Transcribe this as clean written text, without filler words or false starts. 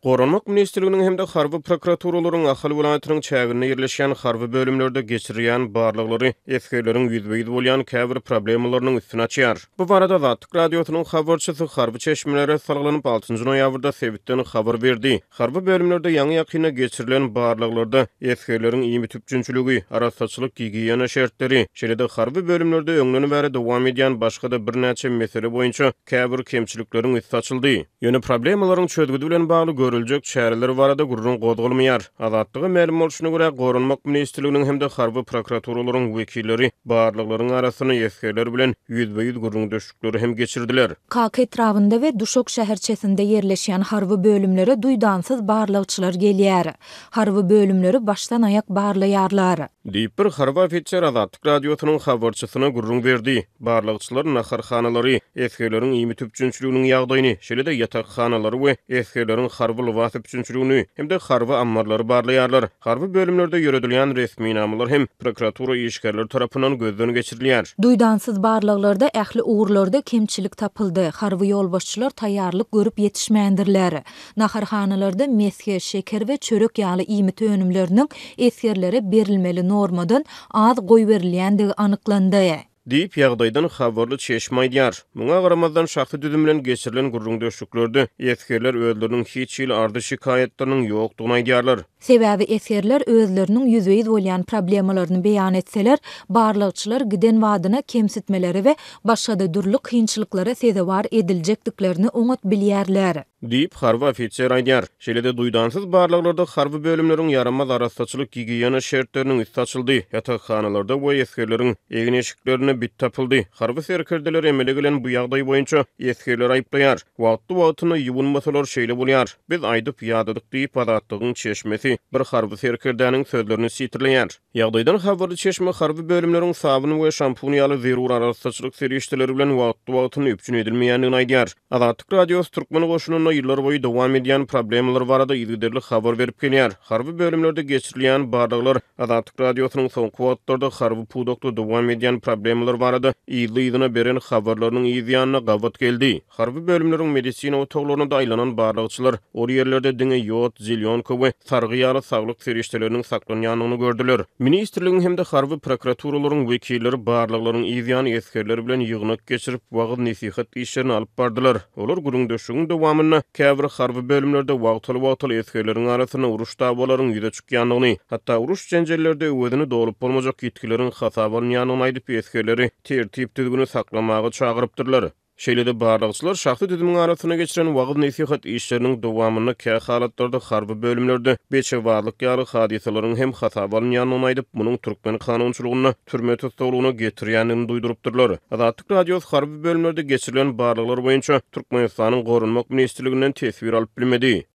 Goranmak ministrliginiň hem-de harby prokuraturalaryň Ahal welaýatynyň çäginde ýerleşýän harby bölümlerde geçirýän barlaglary esgerleriň ýüzbe-ýüz bolýan käbir problemalarynyň üstüni açýar. Bu barada Azatlyk Radiosynyň habarçysy harby çeşmelere salgylanyp, altynjy noýabrda sebitden habar berdi. Harby bölümlerde ýaňy-ýakynda geçirilen barlaglarda esgerleriň iýmit üpjünçiligi, arassaçylyk-gigiýena şertleri, şeýle-de harby bölümlerde öňden bäri dowam edýän başga-da birnäçe mesele boýunça käbir kemçilikleriň üsti açyldy. Ýöne problemalaryň çözgüdi bilen bagly görüljek çäreler barada gürrüň gozgalmaýar. Azatlyga mälim bolşuna görä, Goranmak ministrliginiň hem-de harby prokueraturalaryň wekilleri barlaglaryň arasynda esgerler bilen ýüzbe-ýüz gürrüňdeşlikleri hem geçirdiler. Kaka etrabynda we Duşak şäherçesinde ýerleşýän harby bölümlere duýdansyz barlagçylar gelýär. Harby bölümleri başdan-aýak barlaýarlar. Diýip, bir harby ofiser Azatlyk Radiosynyň habarçysyna gürrüň berdi. Barlagçylar naharhanalary, esgerleriň iýmit üpjünçiliginiň ýagdaýyny, şeýle-de ýatakhanalary we esgerleriň harby lybas üpjünçiligini hem-de harby ammarlary barlaýarlar. Harby bölümlerde ýöredilýän resminamalar hem prokuratura işgärleri tarapyndan gözden geçirilýär. Duýdansyz barlaglarda ähli ugurlarda kemçilik tapyldy, harby ýolbaşçylar taýýarlyk görüp ýetişmändirler. Naharhanalarda mesge, şeker we çörek ýaly iýmit önümleriniň esgerlere berilmeli normadan az goýberilýändigi anyklandy. Diýip, ýagdaýdan habarly çeşme aýdýar. Muňa garamazdan, şahsy düzüm bilen geçirilen gürrüňdeşliklerde esgerler özleriniň hiç hili arzy-şikaýatlarynyň ýokdugyny aýdýarlar. Sebäbi esgerler özleriniň ýüzbe-ýüz bolýan problemalaryny beýan etseler, barlagçylar giden badyna kemsitmelere we başga-da dürli kynçylyklara sezewar ediljekdiklerini oňat bilýärler. Diýip, harby ofiser aýdýar. Şeýle-de, duýdansyz barlaglarda harby bölümleriň ýaramaz arassaçylyk-gigiýena şertleriniň üsti açyldy, ýatakhanalarda we esgerleriň egin-eşiklerinde bit tapyldy. Harby serkerdeler emele gelen bu ýagdaý boýunça esgerleri aýyplaýar. Wagtly-wagtynda ýuwunmasalar şeýle bolýar. Biz aýdyp ýadadyk diýip, Azatlygyň çeşmesi bir harby serkerdäniň sözlerini sitirleýär. Ýagdaýdan habarly çeşme harby bölümleriň sabyn we şampun ýaly zerur arassaçylyk serişdeleri bilen wagtly-wagtynda üpjün edilmeýändigini aýdýar. Azatlyk Radiosy türkmen goşunynda ýyllarboýy dowam edýän problemalar barada yzygiderli habar berip gelýär. Harby bölümlerde geçirilýän barlaglar Azatlyk Radiosynyň soňky wagtlarda harby pudakda dowam edýän problemalar barada yzly-yzyna beren habarlarynyň yz ýanyna gabat geldi. Harby bölümleriň medisina otaglaryna-da aýlanan barlagçylar ol ýerlerde diňe ýod, zelýonka we sargy ýaly saglyk serişdeleriniň saklanýandygyny gördüler. Ministrligiň hem-de harby prokueraturalaryň wekilleri barlaglaryň yz ýany esgerler bilen ýygnak geçirip, wagyz-nesihat işlerini alyp bardylar. Olar gürrüňdeşligiň dowamynda käbir harby bölümlerde wagtal-wagtal esgerleriň arasynda uruş-dawalaryň ýüze çykýandygyny, hatda uruş-jenjellerde öwezini dolup bolmajak ýitgileriň hasaba alynýandygyny aýdyp, esgerleri tertip-düzgüni saklamaga çagyrypdyrlar. Şeýle-de barlagçylar şahsy düzümiň arasynda geçiren wagyz-nesihat işleriniň dowamynda kä halatlarda harby bölümlerde beçebazlyk ýaly hadysalaryň hem hasaba alynýandygyny aýdyp, munuň türkmen kanunçylygynda türme tussaglygyna getirýändigini duýdurypdyrlar. Azatlyk Radiosy harby bölümlerde geçirilen barlaglar boýunça Türkmenistanyň Goranmak ministrliginden teswir alyp bilmedi.